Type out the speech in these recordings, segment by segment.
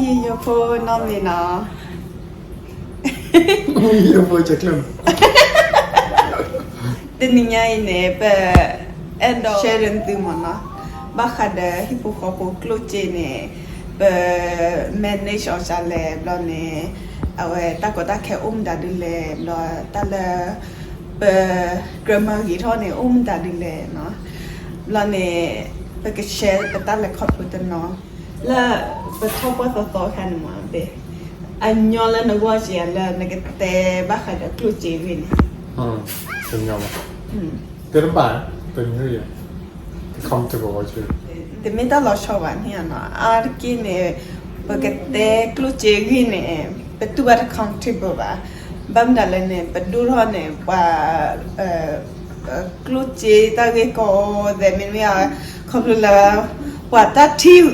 ယယိဖိနီၢ်မ့ၢ်နီၤ, ယယိဖိကကျၢၢ်မး, တနံၤညါအံၤန့ၣ် ပအဲၣ်ဒိး share ဒီးသုမ့ၢ်နီၤ, ဘၣ်ဃးဒီးဟံၣ်ဖိဃီဖိကျိၣ်စ့န့ၣ် ပ manage အီၤဒ်လဲၣ်ဘျီန့ၣ်, အဝဲတၢ်ကီတၢ်ခဲအိၣ်မတၤဒ်လဲၣ် ဘျီတၢ်လၢ ပကြၢးမၤဂ့ၤထီၣ်န့ၣ် အိၣ်မတၤဒ်လဲၣ်နီၤ, ဘျီန့ၣ် ပက share ပတၢ်လဲၤခီဖျိတနီၤ လၢပထီၣ်ပှၢ်သီသီခါန့ၣ်မး, အညီလၢနဂီၢ်က့ၤဧါ လၢနကတဲဘၣ်ဃးဒီးကျိၣ်စ့ဂ့ၢ်န့ၣ်, တညီဘၣ်, တဘၣ်, တညီယဲ, တ comfortable ဝဲ, တမ့ၢ်တၢ်လီၤဆီဘၣ်န့ၣ်နီၤ, အါတက့ၢ်န့ၣ် ပကတဲကျိၣ်စ့ဂ့ၢ်န့ၣ် ပတူၢ်ဘၣ်တ comfortable ဘၣ်, ဘၣ်မတၤလဲၣ်န့ၣ် ပဒိၣ်ထီၣ်န့ၣ် ပှၤ ကျိၣ်စ့တၢ်ဂ့ၢ်ကီသဲးမ့မ့ၢ် ခီဖျိလၢ ပှၤတၢ်ထံၣ်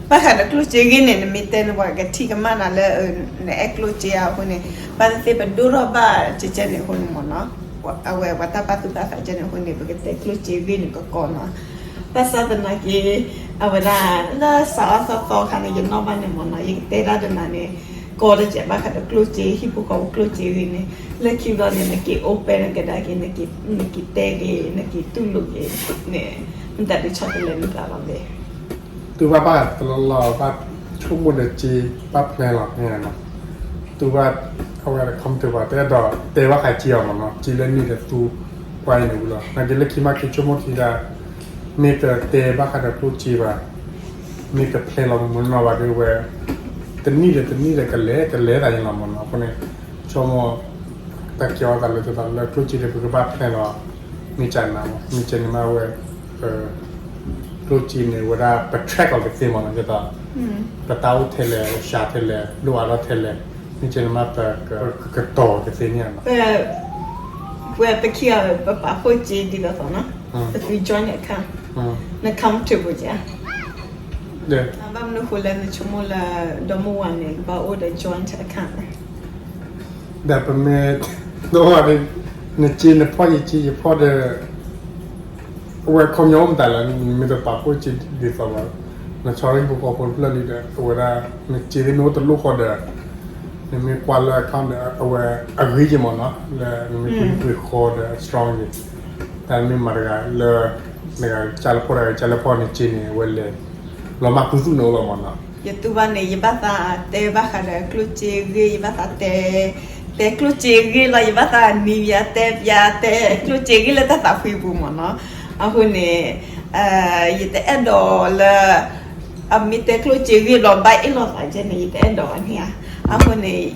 ဘၣ်ဃးဒီးကျိၣ်စ့ဂ့ၢ်န့ၣ် နမ့ၢ်တဲန့ၣ် ပှၤကထံၣ်ကမၣ်နၤလၢ နအဲၣ်ကျိၣ်စ့အဃိန့ၣ်, ဘၣ်သ့ၣ်သ့ၣ်ပဒိၣ်ထီၣ်ဘၣ်ကဲကဲန့ၣ်အဃိန့ၣ်မ့ၢ်နီၤ, အဝဲပှၤတၢ်ပာ်သူၣ်ပာ်သးကဲန့ၣ်အဃိန့ၣ် ပကတဲကျိၣ်စ့ဂ့ၢ်န့ၣ်ကကီနီၤ, ဘၣ်ဆၣ်သနာ်က့ အဝဲဒၣ် လၢစးအါသီသီခါန့ၣ် ယနီၣ်ဘၣ်န့ၣ်မ့ၢ်နီၤ, ယကတဲဒၣ်ဒီးနၤန့ၣ် ကီတကဲးဘၣ်ဃးဒီးကျိၣ်စ့ ဟံၣ်ဖိဃီဖိကျိၣ်စ့ဂ့ၢ်န့ၣ်, လၢခံဘျီန့ၣ် နက့ၤ open နကဒါက့ၤ, နက့ၤတဲက့ၤ, နက့ၤတူၢ်လိာ်က့ၤန့ၣ်, မတၤဒုးဆီတလဲမတၤလီၤဘၣ်. တူၢ်ဘၣ်ဘၣ်တလီၢ်လီၢ် ဘၣ်ဆိကမိၣ်ဒီးစ့ ဘၣ် plan လီၤန့ၣ်နီၤ, တူၢ်ဘၣ် အဝဲ comfortable တအဲၣ်ဒိးတဲဘၣ်ဃးစ့အီၤမ့ၢ်နီၤ, စ့လၢနံၣ်ဒီးသူကွၢ်အံၤန့ၣ်ဝံၤလီၤ, နာ်က့လၢခံမ့ၢ်က့ၤဆိကမိၣ်ထံဒၣ် မ့ၢ်တတဲဘၣ်ဃးဒီးကျိၣ်စ့ဘၣ်, မ့ၢ်တ plan လီၤမ့ၢ်နီၤဘၣ်ဒီးဝဲ, တနံၣ်ဒီးတနံၣ်ဒီးကလဲၤကလဲၤသးန့ၣ်လီၤမ့ၢ်နီၤ, အဃိန့ၣ် ဆိကမိၣ် တၢ်ကဲအီၤသးလၢ လၢကျိၣ်စ့ဒီး ပကဘၣ် plan လီၤ, မ့ၢ်ကနၤမ့ၢ်, မ့ၢ်ကနၤမ့ၢ်ဝဲ ကျိၣ်စ့န့ၣ် ဝဲဒၣ်ပ track အီၤကသ့မ့ၢ်နီၤ, ဒ်သိး ပတၢ်အိၣ်ထဲလဲၣ်, ပစှၤထဲလဲၣ်, လိၣ်အါထီၣ်ထဲလဲၣ်, မ့ၢ်ကနၤမ့ၢ်ပကကတီၤကသ့န့ၣ်နီၤ, ပဝဲပခံဂၤ ပပာ်ဖှိၣ်စ့ဒ်သိးသိးနီၤ, ပသု joint account, န comfortable ဧါ, ဘၣ်မနုၤဃိလၢနဆိကမိၣ်လၢ ဒီမါဝၤန့ၣ် ကဘၣ်အိၣ်ဒီး joint account လဲၣ်. ဒီးပမ့ၢ် ဒီး နစ့နဖီၣ်ယစ့ယဖီၣ်ဒီး အဝဲခီပညီအိၣ်မတၤလဲၣ်, နမ့ၢ်တပာ်ဖှိၣ်စ့ဒ်သိးဘၣ်, နဆီဟံၣ်ဖိဃီဖိတဖျၢၣ်လံဒီး အဝဲဒၣ် နစ့သ့ၣ်မ့ၢ်အိၣ်တလိၣ်ဃီဒီး နမ့ၢ်ကွၢ်လၢ account ဒီး အဝဲအဂ့ၤက့ၤမ့ၢ်နီၤ, လၢနမ့ၢ်ပှ့ၤပှ့ၤဃီဒီး strong က့ၤ, တၢ်မ့ၢ်မၤတဂၤလၢ နဂၤကၢ်လၢဖီၣ်တဂၤကၢ်လၢဖီၣ်နစ့န့ၣ် အဝဲလဲၤ လီၤမၢ်ခူသူၣ်န့ၣ်အိၣ်လီၤမ့ၢ်နီၤ. ယတူၢ်ဘၣ်န့ၣ် ယဘၣ်သးတဲဘၣ်ဃးဒီးကျိၣ်စ့ဂ့ၢ်, ယဘၣ်သးတဲ, တဲကျိၣ်စ့ဂ့ၢ်လီၤ, ယဘၣ်သးနံၤပျါတဲပျါတဲကျိၣ်စ့ဂ့ၢ်လၢတၢ်သးဖှံပူၤမ့ၢ်နီၤ. အဃိန့ၣ် ယတအဲၣ်ဒိးလၢ အမ့ၢ်တဲကျိၣ်စ့ဂ့ၢ်ဘျီဘၣ်အ့ၣ်လိာ်သးကဲန့ၣ် ယတအဲၣ်ဒိးဘၣ်န့ၣ်ဧါ. အဃိန့ၣ်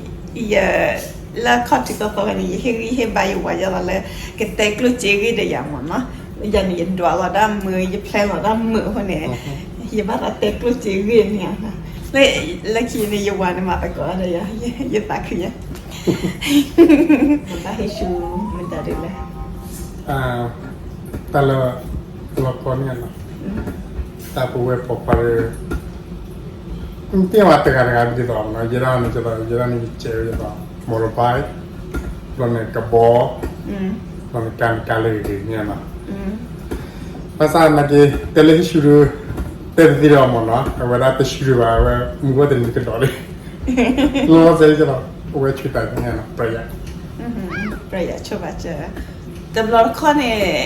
ယ လၢခီၣ်ထံးသီသီဂၤန့ၣ် ယဟ့ၣ်ဂံၢ်ဟ့ၣ်ဘါယဝၤယဲလီၤလၢ ကတဲကျိၣ်စ့ဂ့ၢ်ဒီးယၤမ့ၢ်နီၤ. ယၤန့ၣ် ယဒွးလီၤဒၣ်မုာ်, ယ plan လီၤဒၣ်မုာ်အဃိန့ၣ် ယဘၣ်သးတဲကျိၣ်စ့ဂ့ၢ်န့ၣ်ဧါ. လၢ လၢခံန့ၣ် ယဝၤန့ၣ်မၤသကိးဒီးယၤ, ယသးခုညါ, ဘၣ်ဟ့ၣ်ဆူမတၤဒ်လဲၣ်. တၢ်လၢ လီၤကီန့ၣ်လီၤ. တၢ်ပဝဲပိာ်ခွါဒီး မ့ၢ်တဲဝဲတဂၤတဂၤဒ်သိးမ့ၢ်နီၤ, ယဲဒၣ်န့ၣ် ယဲဒၣ်န့ၣ် ယစဲးဝဲဒ်သိး motorbike, ဘျီန့ၣ်ကဘီ, ဘျီန့ၣ်ကါန့ၣ်ကါလၢဂ့ၤဂ့ၤန့ၣ်နီၤ. ဘၣ်ဆၣ်နာ်က့ တဲလၢဟံၣ်ဆူၣ်ဒီး တဲတသ့ဒီးမ့ၢ်နီၤ, အဝဲဒၣ်တဆူၣ်ဒံးဘၣ်, အဝဲမူဝဲတနံၤကဒီးလံ. လီၤလီၤဆဲးဒ်သိး အဝဲဆူၣ်တၢ်န့ၣ်နီၤ, ပြယၤ, ပြယၤဆိဘၣ်စၢၤ တဘျီတခီၣ်န့ၣ်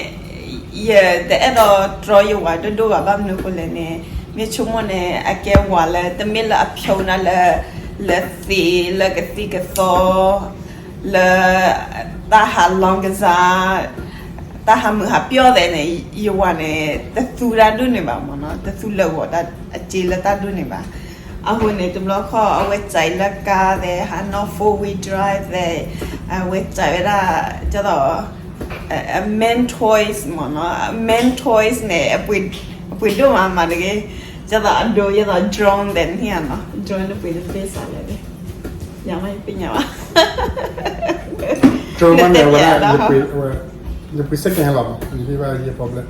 ယတအဲၣ်ဒိးတြီယဝၤဒိၣ်ဒိၣ်ဘၣ်, ဘၣ်မနုၤအဃိလဲၣ်န့ၣ် မ့ၢ်ဆိကမိၣ်န့ၣ် အကဲဝၤလၢ တမ့ၢ်လၢအဖျိနၤလၢ လၢသ့ လၢကသံၣ်ကသီ လၢ တၢ်ဟးလီကစၢ် တၢ်ဟးမုာ်ဟးပျီၣ်သဲးန့ၣ် ယဝၤန့ၣ် တသူတၢ်ဒိၣ်န့ၣ်ဘၣ်မ့ၢ်နီၤ, တသူလၢာ်ဂီၤတၢ်အစ့လၢတၢ်ဒိၣ်န့ၣ်ဘၣ်. အဃိန့ၣ် တဘျီခီၣ် အဝဲစဲးလၢကါသဲး ဟးနီၢ် four wheel drive သဲး, အဝဲစဲးဝဲဒၣ် ဒ်သိး အ main toys မ့ၢ်နီၤ, main toys န့ၣ် အပှ့ၤဒိၣ်မးမးတဂ့ၤ, ဒ်သိးအဒိ ဒ်သိး drone သဲးန့ၣ်ဧါနီၤ, drone န့ၣ်ပှ့ၤတဘ့ၣ်စးလဲၣ်, ယၤမ့ၢ်ယပ့ၢ်ညါဘၣ် drone မ့ၢ်န့ၣ် အဝဲဒၣ် ယပှ့ၤ second hand လီၤမး, ယဟ့ၣ်ဘၣ်ယဲ problem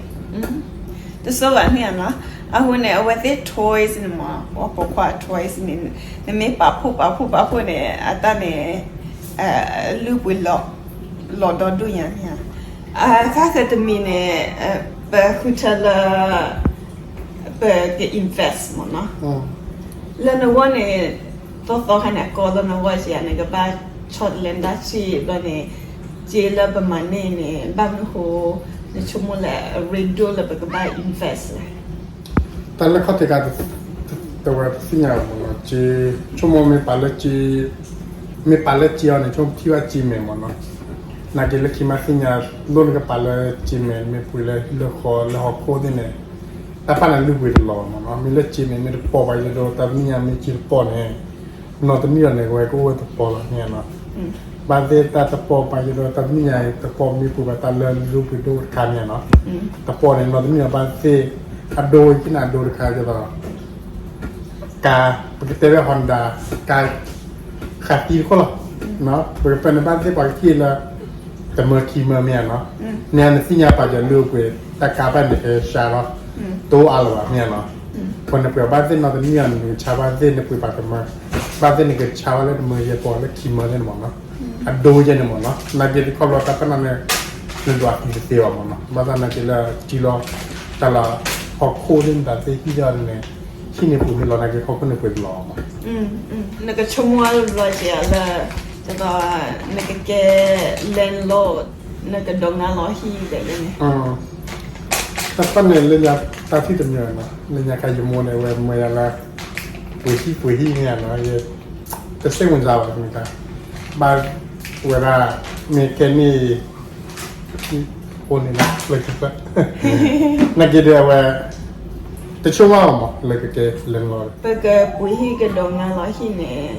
တစိၢ်ဘၣ်န့ၣ်ဧါနီၤ. အဃိန့ၣ် အဝဲသ့ၣ် toys န့ၣ်မ့ၢ် ပှၤပိာ်ခွါ toys န့ၣ် နမ့ၢ်ပာ်ဖှိၣ်ပာ်ဖှိၣ်ပာ်ဖှိၣ်န့ၣ် အတၢ်န့ၣ် လုၢ်ပှ့ၤလီၤဒီဒူၣ်ညါန့ၣ်ဧါ. အခါခဲတမံၤန့ၣ် ပဃုထၢလၢ ပက invest မ့ၢ်နီၤ. လၢနဂီၢ်န့ၣ် သီသီခါန့ၣ် အကီလၢနဂီၢ်ဧါ, နကဘၣ်ဆီတလဲနတၢ်စံၣ်ဘျီန့ၣ်, စ့လၢပမၤန့ၢ်န့ၣ် ဘၣ်မနုၤဃိ နဆိကမိၣ်လၢ အရ့ဒိၣ်လၢပကဘၣ် invest လဲၣ်. တၢ်လၢခီၣ်ထံးခါ တဝဲပသ့ၣ်ညါမးနီၤ, စ့, ဆိကမိၣ်မ့ၢ်ပာ်လၢစ့, မ့ၢ်ပာ်လၢစ့အီၤန့ၣ် ဆိကမိၣ်ပထံၣ်ဘၣ်စ့မဲာ်မးနီၤ. နာ်က့လၢခံမးသ့ၣ်ညါ လိၣ်နကပာ်လၢစ့မဲာ် မ့ၢ်ပှ့ၤလၢဟံၣ်လၢဃီလၢဟီၣ်ခိၣ်သ့ၣ်န့ၣ် တၢ်ဖၣ်န့ၣ်လုၢ်ပှ့ၤတလီၤမးနီၤ. မ့ၢ်လၢစ့န့ၣ် မ့ၢ်တပီၢ်ပာ်ယံၤဒီးတၢ်တနံၣ်ညါမ့ၢ်စ့တပီၢ်န့ၣ် နီၢ်တနံၣ်အီၤန့ၣ် အဝဲကအိၣ်ဝဲတပီၢ်လီၤမ့ၢ်နီၤ. ဘၣ်သ့ၣ်တၢ်တပီၢ်ပာ်ယံၤဒီးတၢ်တနံၣ်ညါအံၤ တပီၢ်မ့ၢ်ပှ့ၤဘၣ်တၢ်လၢလုၢ်ပှ့ၤဒိၣ်တခါမ့ၢ်နီၤ. တပီၢ်န့ၣ် နီၢ်တနံၣ်အီၤဘၣ်သ့ၣ် အဒိယံၤန့ၣ်အဒိတခါကဒီး ကါ, ပကတဲဝဲ Honda ကါ ဃးသံတခိၣ်လီၤ. ပကပၢနုာ်ဘၣ်သ့ၣ်ပှၤကထံၣ်လၢ တမၢခံမၢမ့ၢ်ဧါနီၤ. န့ၣ်နသ့ၣ်ညါပာ်စၢၤလုၢ်ပှ့ၤ တၢ်ကါဘၣ်န့ၣ်ကဆါလီၤ. တအိၣ်အါလၢၤဘၣ်မ့ၢ်ဧါနီၤ. အဃိန့ၣ်ပှ့ၤဘၣ်သ့ၣ်နီၢ်တနံၣ်အီၤန့ၣ် နကဆါဘၣ်သ့ၣ်နပှ့ၤပာ်တမၢ, ဘၣ်သ့ၣ်နကဆါဝဲလၢတမၢယဲၢ်ပီၢ်လၢခံမၢသ့ၣ်န့ၣ်မ့ၢ်နီၤ. အဒိယဲၢ်န့ၣ်မ့ၢ်နီၤ. နာ်က့တခီဘျီတၢ်ဖၣ်န့ၣ် နဒွးသံတသ့ဘၣ်မ့ၢ်နီၤ. ဘၣ်ဆၣ်နာ်က့လၢထံလီၤ တၢ်လၢ ဟီၣ်ခိၣ်သ့ၣ်မတၤသ့ၣ်ဟံၣ်ဒီးန့ၣ် ဟံၣ်န့ၣ်ပှ့ၤမ့ၢ်လီၤနာ်က့ဟီၣ်ခိၣ်န့ၣ်ပှ့ၤတလီၤမး. နကဆိကမိၣ်အါဘျီက့ၤလၢ နကကဲ landlord နကဒိးငါလီၤဟံၣ်ဒဲးလၢန့ၣ်. တၢ်ဖၣ်န့ၣ်လၢညါတၢ်ထံၣ်တမံၤနီၤ လၢညါခါယမိၢ်န့ၣ် အဝဲမၢယၤလၢ ပှ့ၤဟံၣ်ပှ့ၤဟံၣ်န့ၣ်နီၤ ယ တစိတ်ဝင်စားဘၣ် မ့ၢ်တၢ် ဘၣ်ဝဲဒၣ် မ့ၢ်ကဲန့ၣ် အိၣ်န့ၣ်လၢ နာ်က့ဒီးအဝဲ တဆိကမိၣ်ဘၣ်မး လၢကကဲ landlord ပကပှ့ၤဟံၣ်ကဒိးငါလီၤဟံၣ်န့ၣ်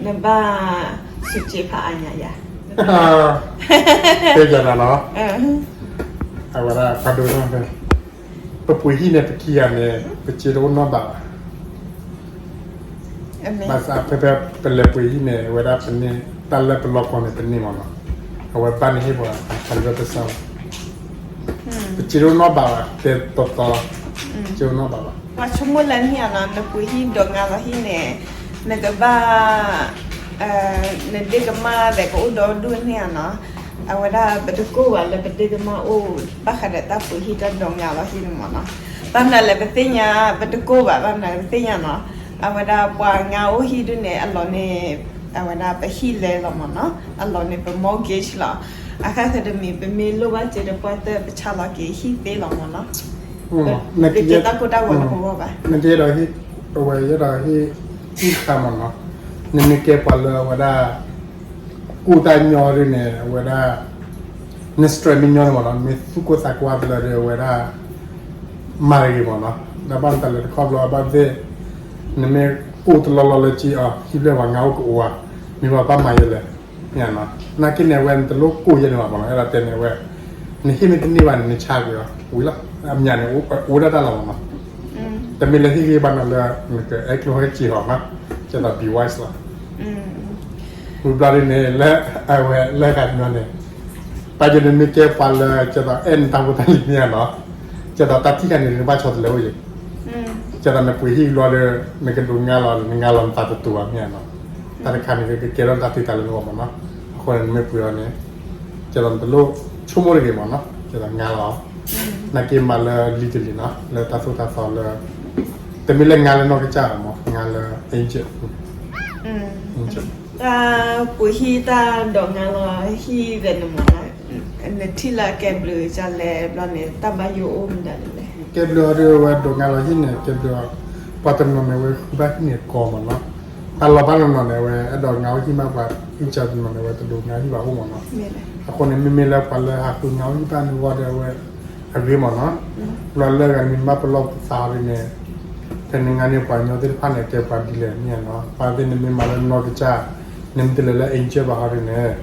နဘၣ်စူးစ့ဖးအါညါယၤ တဲယၤနၤနီၤ အဝဲဒၣ်ဖးဒိၣ်နီၤ ပပှ့ၤဟံၣ်န့ၣ် ပခံဂၤန့ၣ် ပစ့တအိၣ်နီတဘးဘၣ်. ဘၣ်ဆၣ်ဖဲဖဲပလဲၤပှ့ၤဟံၣ်န့ၣ် အဝဲဒၣ်ပန့ၢ် တၢ်လၢပလီၢ်ကီၢ်န့ၣ် ပန့ၢ်မ့ၢ်နီၤ. အဝဲဘၣ်န့ၢ်ဟ့ၣ်ပှၤ hundred percent လီၤ. ပစ့တအိၣ်နီတဘးဘၣ် တဲတီတီ စ့တအိၣ်နီတဘးဘၣ်. ပှၤဆိကမိၣ်လၢန့ၣ်ဧါနီၤ နပှ့ၤဟံၣ်ဒိးငါလီၤဟံၣ်န့ၣ် နကဘၣ် နဒ့ကမၣ်သဲးကအိၣ်ဒီဒူၣ်န့ၣ်ဧါနီၤ. အဝဲဒၣ်ပတကိၢ်ဘၣ်လၢပဒ့ကမၣ်အိၣ် ဘၣ်ဃးဒီးတၢ်ပှ့ၤဟံၣ်တၢ်ဒိးငါလီၤဟံၣ်န့ၣ်မ့ၢ်နီၤ. ဘၣ်မနုၤလဲၣ်ပသ့ၣ်ညါ ပတကိၢ်ဘၣ် ဘၣ်မနုၤပသ့ၣ်ညါနီၤ. အဝဲဒၣ်ပှၤငါအိၣ်ဟံၣ်ဒုန့ၣ် အလီၢ်န့ၣ် အဝဲဒၣ်ပဟံၣ်လဲလီၤမ့ၢ်နီၤ. အလီၢ်န့ၣ်ပ mortgage လီၤ. အခါသတးမံၤ ပမ့ၢ်လိၣ်ဘၣ်စ့တပှၢ်တၢၢ် ပဆါလီၤက့ၤဟံၣ်သ့လီၤမ့ၢ်နီၤ. နကဲတၢ်ကိၢ်တၢ်ဂီၤလၢပဂီၢ်ဘၣ်. နကဲဒီးဟံၣ် အဝဲယဲဒီးဟံၣ် ဟံၣ်တခါမ့ၢ်နီၤ. နမ့ၢ်ကဲပှၤလၢအဝဲဒၣ် ကူၣ်တၢ်ညီဒုန့ၣ် အဝဲဒၣ် န stress မ့ၢ်ညီန့ၣ်မ့ၢ်နီၤ နမ့ၢ်သူၣ်ကိၢ်သးကိၢ်အါတလၢဒီး အဝဲဒၣ် မၤတဂ့ၤမ့ၢ်နီၤ. ဒီးဘၣ်မတၤလဲၣ်တခီဘျီဘၣ်သ့ၣ် နမ့ၢ်ကိၢ်တလီၢ်လီၢ်လၢက့ၤအီၤ ဟံၣ်ဖျၢၣ်ပှၤငါအိၣ်ကအိၣ်ဧါ မ့ၢ်ပှၤဘၣ်မၤယဲလဲၣ် မ့ၢ်နီၤ. နာ်က့န့ၣ် အဝဲနတလိၣ်ကိၢ်ယဲန့ၣ်ဘၣ်မ့ၢ်နီၤ. အဲၣ်ဒိးတဲန့ၣ်အဝဲ နဟ့ၣ်မ့ၢ်တန့ၢ်ဘၣ်န့ၣ် နဆါကွံာ်အီၤဝံၤလီၤ. အမံၤန့ၣ် အိၣ်ဒၣ်တၢ်လီၤမ့ၢ်နီၤ. တမ့ၢ်လၢဟ့ၣ်ဂံၢ်ဘါနၤလၢ နကအဲၣ်ကျိၤဟဲက့ၤဟီၣ်မး ကဲသိး be wise လီၤ. ဝံၤဘျီဒ်န့ၣ် လၢ အဝဲလၢဂၤညီန့ၣ် ပာ်ယိၤန့ၣ်မ့ၢ်ကဲပှၤလၢ ကဲသိးအဲၣ်နတၢ်ဖိတၢ်လံၤမ့ၢ်ဧါနီၤ, ကဲသိးတၢ်ထံၣ်ခါန့ၣ် နဘၣ်ဆီတလဲအိၣ်ယံၤ, ကဲသိးနပှ့ၤဟံၣ်ဘျီဒီး နကဒိးငါလီၤ နငါလီၤနသးတတူာ်ဘၣ်မ့ၢ်ဧါနီၤ, တၢ်တခါန့ၣ် ကကဲထီၣ်နတၢ်ဖံးတၢ်လၢနဂီၢ်မ့ၢ်နီၤ, အဃိန့ၣ် နမ့ၢ်ပှ့ၤအီၤန့ၣ် ကဲသိးနတလိၣ်ဆိကမိၣ်တဂ့ၤမ့ၢ်နီၤ, ကဲသိးငါလီၤ, နာ်က့မၤလၢ legally နီၤ လၢတၢ်သိၣ်တၢ်သီလၢ တမ့ၢ်လၢငါလၢနီၢ်ကစၢ်မ့ၢ် ငါလၢ agent တၢ်ပှ့ၤဟံၣ်တၢ်ဒိးငါလီၤဟံၣ်သ့ၣ်န့ၣ်မ့ၢ်နီၤ, နထံၣ်လၢအကဲဘျုးဒ်လဲၣ်ဘျီန့ၣ် တၢ်ဘၣ်ယိၣ်အိၣ်မနုၤလဲၣ်. ကဲဘျုးအီၤဒီးဝဲဒိးငါလီၤဟံၣ်န့ၣ် ကဲဘျုးအီၤ, ပှၤတနီၤန့ၣ် ဝဲဃုဘၣ်ဟံၣ်န့ၣ်ကီမ့ၢ်နီၤ, တၢ်လီၤဘၣ်နီၢ်နီၢ်န့ၣ် အဝဲအဲၣ်ဒိးငါအိၣ်ဟံၣ်မး, ပှၤအံၣ်စၢ်တနီၤန့ၣ် ဝဲတဒိးငါဟံၣ်ဘၣ်အိၣ်မ့ၢ်နီၤ, အဃိန့ၣ် မ့မ့ၢ်လၢပှၤလၢဟးဃုငါအိၣ်ဟံၣ်ဘၣ်န့ၣ်ဝံၤဒီးဝဲ အဂ့ၤမ့ၢ်နီၤ, ဘျီလၢဂၤနမ့ၢ်ဘၣ်ပလီၢ်ပသးဟီဒ်န့ၣ်, ဖဲနငါန့ၢ်ပှၤကညီသ့ၣ်တဖၣ်န့ၣ် ကဲပှၤဒ်လဲၣ်မ့ၢ်နီၤ, ပှၤသ့ၣ်နမ့ၢ်မၤလၢနီၢ်ကစၢ်, နမ့ၢ်တလဲၤလၢ agent ဘၣ်ဟီဒ်န့ၣ်,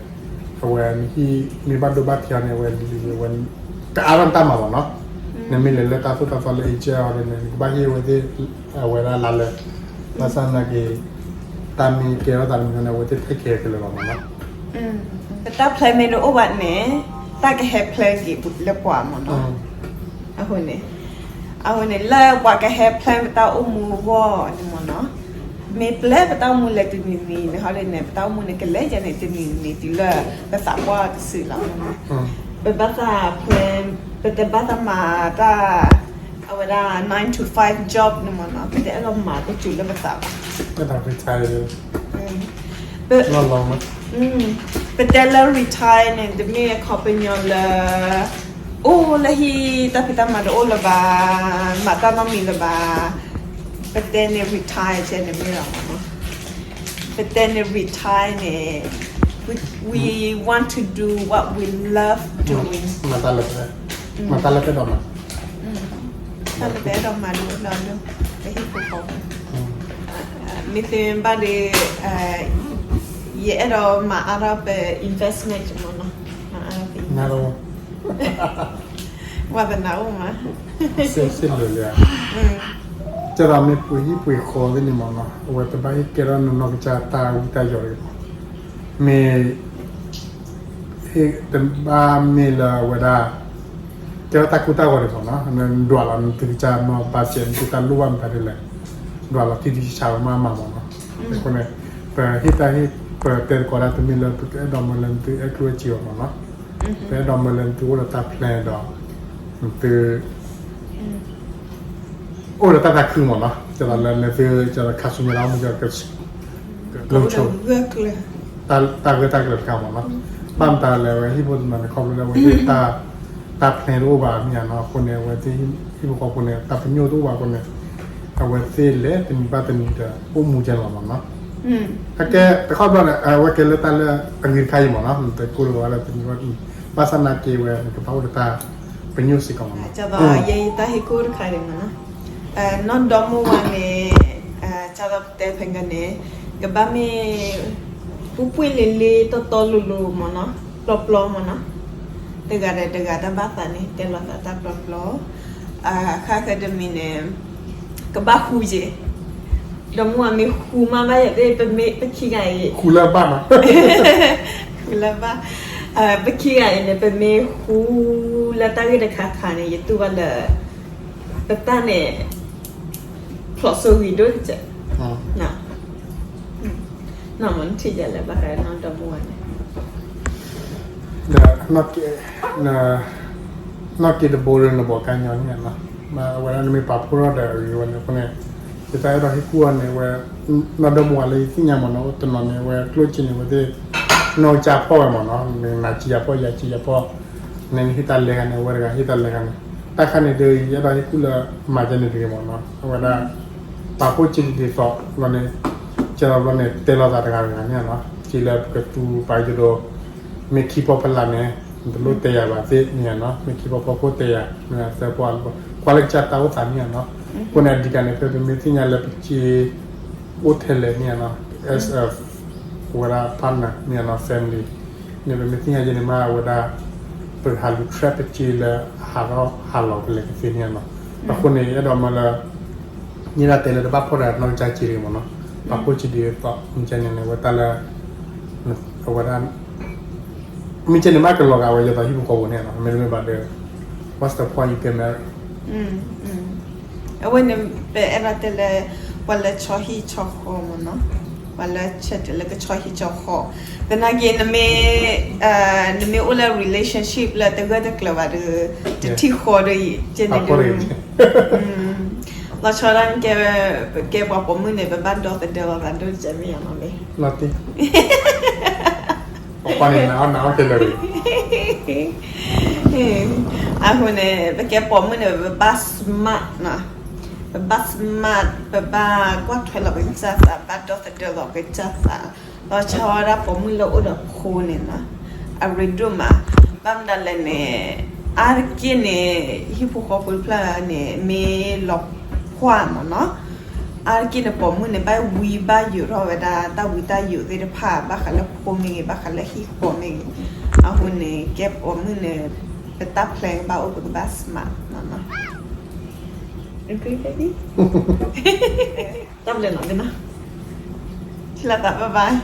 အဝဲနဟံၣ်မ့ၢ်ဘၣ်ဒိဘၣ်ထံးအီၤန့ၣ် အဝဲဒ်လဲၣ်ဝဲ, ကအါထီၣ်နတၢ်မၤမ့ၢ်နီၤ, နမ့ၢ်လဲၤလၢတၢ်သိၣ်တၢ်သီလၢ agent ဟီဒ်န့ၣ် နကဘၣ်ဟ့ၣ်ဝဲသ့ၣ်, အဝဲဒၣ်လါလဲ, ဘၣ်ဆၣ်သနာ်က့ တၢ်မ့ၢ်ကဲထီၣ်သးတမံၤန့ၣ် အဝဲသ့ၣ် take care ကလဲၤလီၤမ့ၢ်နီၤ. တၢ် plan မ့ၢ်တအိၣ်ဘၣ်န့ၣ် တၢ်ကဟဲ plan က့ၤလၢပှၤမ့ၢ်နီၤ. အဃိန့ၣ်, အဃိန့ၣ် လၢပှၤကဟဲ plan ပတၢ်အိၣ်မူအဂီၢ်န့ၣ်မ့ၢ်နီၤ, မ့ၢ် plan ပတၢ်အိၣ်မူလဲၤတနံၤနံၤန့ၣ် ဟီဒ်န့ၣ် ပတၢ်အိၣ်မူန့ၣ် ကလဲၤယဲန့ၣ် တနံၤနံၤတုၤလၢပသးပှၢ်တစုလီၤ. ပဘၣ်သး plan, ပတဘၣ်သးမၤတၢ် အဝဲဒၣ် nine to five job န့ၣ်မ့ၢ်နီၤ, ပတအဲၣ်ဒိးမၤတစူၤလၢပသးဘၣ်. ပ လီၤလီၤမး. ပတဲလၢ retire န့ၣ် တမ့ၢ်အခီပညီလၢ အိၣ်လၢဟံၣ်တၢ်ဖံးတၢ်မၤတအိၣ်လၢၤဘၣ်, မၤတၢ်နီတမံၤလၢၤဘၣ်. ပတဲန့ၣ် retire ကဲန့ၣ်မ့ၢ်လီၤမ့ၢ်နီၤ. ပတဲန့ၣ် retire န့ၣ် we, we want to do what we love doing. မၤတၢ်လၢပအဲၣ်ဒိးမၤ, တၢ်လၢပအဲၣ်ဒိးမၤဒ်လီၤဒိၣ်, ပဟံၣ်ဖိဃီဖိ, မ့ၢ်သ့ဘၣ်ဒီး ယအဲၣ်ဒိးမၤအါထီၣ်ပ investment မ့ၢ်နီၤ, မၤအါထီၣ်ပ investment. ဝါသနာအိၣ်မး, စ့စ့လၢာ်လၢာ်, ကဲဒီးမ့ၢ်ပှ့ၤဟံၣ်ပှ့ၤဃီသ့ၣ်န့ၣ်မ့ၢ်နီၤ, အဝဲတဘၣ်ဟ့ၣ်ကဲထီၣ်နနီၢ်ကစၢ်တၢ်ဝံတၢ်ယိးတဂ့ၤမး, မ့ၢ် ဟ့ၣ်တဘၣ်မ့ၢ်လၢအဝဲဒၣ် ကဲထီၣ်တၢ်ကိၢ်တၢ်ဂီၤဒံးမ့ၢ်နီၤ, နဒွးလီၤနသုကစၢ်မ့ၢ်ဘၣ်စဲး နသုတၢ်လိၣ်ဘၣ်မတၤဒ်လဲၣ်, ဒွးလီၤထံထံဆးဆးဝဲမးမးမ့ၢ်နီၤ. အဃိန့ၣ် ပဟ့ၣ်တၢ်ဟ့ၣ် ပတဲသကိးဒၣ်တမ့ၢ်လၢပကအဲၣ်ဒိးမၢလၢနသုအဲၣ်ကျိၣ်အဲၣ်စ့အီၤမ့ၢ်နီၤ, ပအဲၣ်ဒိးမၢလၢနသုအိၣ်ဒီးတၢ် plan ဒီး နသု အိၣ်ဒီးတၢ်သးခုမ့ၢ်နီၤ, ကဲဒီးလၢနသု ကဲဒီးခါဆူညါလၢအမုၢ် က က တၢ်ဂၢၢ်တၢ်ကျၢၤတခါမ့ၢ်နီၤ, ဘၣ်မတၤလဲၣ် အဝဲဟံၣ်ဖိတနီၤန့ၣ် ခီဖျိလၢအဝဲသ့ၣ် တၢ် plan တအိၣ်ဘၣ်မ့ၢ်ဧါနီၤ, အဃိန့ၣ် အဝဲသ့ၣ်ဟံၣ်ဖိဃီဖိန့ၣ် တၢ်ပညိၣ်တအိၣ်ဘၣ်အဃိန့ၣ် အဝဲသ့ၣ်လဲၤတနံၤဘၣ်တနံၤဒီး အိၣ်မူကဲလီၤမ့ၢ်နီၤ. အကဲတခီဘျီန့ၣ် အဝဲကဲလၢတၢ်လၢအဂ့ၤတခါအံၤမ့ၢ်နီၤ, နတကိၢ်လၢဝဲလၢတနံၤဘၣ်တနံၤ ဘၣ်ဆၣ်နာ်က့ဝဲ နကဘၣ်အိၣ်ဒီးတၢ်ပညိၣ်စ့ၢ်ကီးမ့ၢ်နီၤ. ယဲယတၢ်ဟ့ၣ်ကူၣ်တခါအံၤမ့ၢ်နီၤ, နီၢ်ဒီမါဝၤန့ၣ် ကၢ်သိးပတဲဖဲကန့ၣ် ကဘၣ်မ့ၢ် ပှ့ၤပှ့ၤလ့လ့တီတီလိၤလိၤမ့ၢ်နီၤ, ပျီပျီမ့ၢ်နီၤ, တဂၤဒီးတဂၤတၢ်ဘၣ်သးန့ၣ် တဲလီၤသးတၢ်ပျီပျီ, အခါခဲတမံၤန့ၣ် ကဘၣ်ဃူက့ၤ, ဒီမါဝၤမ့ၢ်ဃူမးဘၣ်ယၤသ့ၣ် ပမ့ၢ်ပခံဂၤအံၤ ဃူလၢဘၣ်နီၤ, ဃူလၢဘၣ်, ပခံဂၤအံၤန့ၣ် ပမ့ၢ်ဃူလၢတၢ်ဂ့ၢ်တခါခါန့ၣ် ယတူၢ်ဘၣ်လၢ ပတၢ်န့ၣ် ဖျိးစိဂံၤဒိၣ်တက့ၢ်, နမ့ၢ်ထံၣ်ဒ်လဲၣ်ဘၣ်ဃးနီၢ်ဒီမါဝၤန့ၣ် ဒီး နီၢ်က့တဘိရ့နဘီကါညီန့ၣ်နီၤ, အဝဲဒၣ်နမ့ၢ်ပာ်ဖှိၣ်ထီၣ်ဒီးအဂ့ၤဝဲန့ၣ်အဃိန့ၣ်, ယတၢ်အဲၣ်ဒိးဟ့ၣ်ကူၣ်အီၤန့ၣ် အဝဲ နီၢ်ဒီမါဝၤလၢယသ့ၣ်ညါမ့ၢ်နီၤ, တနီၤန့ၣ် အဝဲကျိၣ်စ့န့ၣ် အဝဲသ့ၣ် နီၢ်ကစၢ်ဖီၣ်ဝဲမ့ၢ်နီၤ, နနၤစံယၤဖီၣ် ယၤစံယၤဖီၣ်, နဟ့ၣ်တၢ်လဲၤဂၤန့ၣ် အဝဲတဂၤဟ့ၣ်တၢ်လဲၤဂၤန့ၣ်, တၢ်ခါန့ၣ်ဒီး ယအဲၣ်ဒိးဟ့ၣ်ကူၣ်လၢမၤကဲန့ၣ်တဂ့ၤမ့ၢ်နီၤ, အဝဲဒၣ် ပာ်ဖှိၣ်စ့ဒ်သိးဘျီန့ၣ်, ကဲဒီးဘျီန့ၣ် တဲလီၤသးတဂၤတဂၤန့ၣ်နီၤ, စ့လၢပကသူပာ်ယိၤဒီး မ့ၢ်ခံပီၢ်ဖီလာ်န့ၣ် နတလိၣ်တဲယၤဘၣ်သ့ၣ်န့ၣ်နီၤ, မ့ၢ်ခံပီၢ်ဖီခိၣ်တဲယၤ မ့ၢ်သၢပီၢ် ကွၢ်လၢကစၢ်တၢ်အိၣ်သးန့ၣ်နီၤ, အဃိန့ၣ် အဓိကန့ၣ် ဖဲပမ့ၢ်သ့ၣ်ညါလၢပစ့ အိၣ်ထဲလဲၣ်န့ၣ်နီၤ, as a အဝဲဒၣ် partner န့ၣ်နီၤ, family န့ၣ် ပမ့ၢ်သ့ၣ်ညါယဲန့ၣ်မး အဝဲဒၣ် ပဟးလူၤ track ပစ့လၢ ဟးထီၣ်ဟးလီၤကလဲၤကသ့န့ၣ်နီၤ, အဃိန့ၣ် အဲၣ်ဒိးမၢလၢ ယဲဒၣ်တဲလၢတဘၣ်ဖီၣ်ဒီးနီၢ်ကစၢ်စ့တဂ့ၤမ့ၢ်နီၤ, ပာ်ဖှိၣ်စ့ဒ်သိး မ့ၢ်ကဲန့ၣ်န့ၣ် အဝဲတၢ်လၢ အဝဲဒၣ် မ့ၢ်ကဲန့ၣ်မးကလီၤဂာ်ဝဲ ယသိးဟံၣ်ဖိဃီဖိန့ၣ်နီၤ, မ့တမ့ၢ်ဘၣ်ဒီး what's the point you get married? အဝဲန့ၣ် ပအဲၣ်ဒိးတဲလၢ ပှၤလၢဆီဟံၣ်ဆီဃီမ့ၢ်နီၤ, ပှၤလၢဆဲးတဲာ်လၢကဆီဟံၣ်ဆီဃီ, သနာ်က့ နမ့ၢ် နမ့ၢ်အိၣ်လၢ relationship လၢတဂၢၢ်တကျၢၤဘၣ်ဒီး တထံၣ်ဃီဒီး ကဲန့ၣ်ဒီး လီၤဆီဒၣ် ကဲပှၤပိာ်မုၣ်န့ၣ် ပဘၣ်ဒီသဒၢလီၤသးဒိၣ်ကဲမ့ၢ်ယါမ့ၢ်လီၤ. ပှၤန့ၣ် နအီၣ်နအီၣ်ကဲလၢာ် အဃိန့ၣ် ပကဲပိာ်မုၣ်န့ၣ် ပဘၣ် smart နီၤ, ပဘၣ် smart ပဘၣ်ကွၢ်ထွဲလီၤပကစၢ်သး ဘၣ်ဒီသဒၢလီၤပကစၢ်သး, လီၤဆီဒၣ်ပိာ်မုၣ်လၢအိၣ်ဒီးဖိန့ၣ်နီၤ, အရ့ဒိၣ်မး, ဘၣ်မနုၤလဲၣ်န့ၣ် အါတက့ၢ်န့ၣ် ဟံၣ်ဖိဃီဖိတဖျၢၣ်န့ၣ် မ့ၢ်လီၤဖှၣ်မ့ၢ်နီၤ, အါတက့ၢ်န့ၣ် ပိာ်မုၣ်န့ၣ် ဘၣ်ဝံဘၣ်ယိးထီၣ်ဝဲဒၣ် တၢ်ဝံတၢ်ယိးသ့ၣ်တဖၣ် ဘၣ်ဃးလၢဖိမ့ၢ်ဂ့ၤ ဘၣ်ဃးလၢဟံၣ်ဃီမ့ၢ်ဂ့ၤ, အဃိန့ၣ် ကဲပိာ်မုၣ်န့ၣ် ပတၢ် plan ကဘၣ်အိၣ် ပကဘၣ် smart နီၤနီၤ. တၢ်ဘျုးနီၤ, ထံၣ်လိာ်သး bye bye.